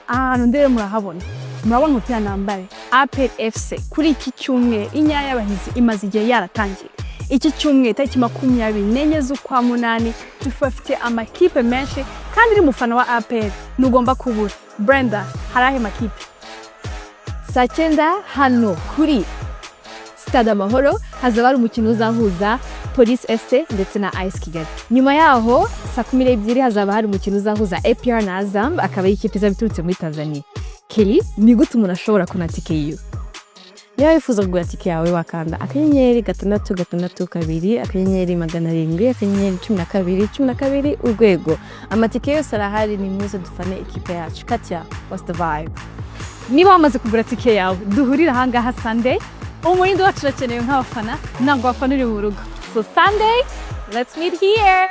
Ahantu ndere murahabona, murabona umupira nambaye. APR FC kuri iki cyumweru, inyaya y'abahizi imaze igihe yaratangiye. Iki cyumweru tariki 24 z'ukwa munani tubafite amakipe menshi, kandi uri mufana wa APR ntugomba kubura. Brenda, hari ahe makipe? Saa 9 hano kuri Stade Amahoro hazaba hari umukino uzahuza Police FC ndetse na AS Kigali. Nyuma yaho saa 12 hazaba hari umukino uzahuza APR na Azam, akaba ari ikipe izaba iturutse muri Tanzania. Kelly, ni gute umuntu ashobora kubona tike yiwe? Niba wifuza kugura tike yawe, wakanda *662*700*1212#. Amatike yose arahari, ni muze dufane ikipe yacu. Katya, what's the vibe? Niba wamaze kugura tike yawe, duhurire ahangaha Sunday. Umurindi wacu urakenewe nk'abafana, ntabwo wafana uri mu rugo. So Sunday, let's meet here.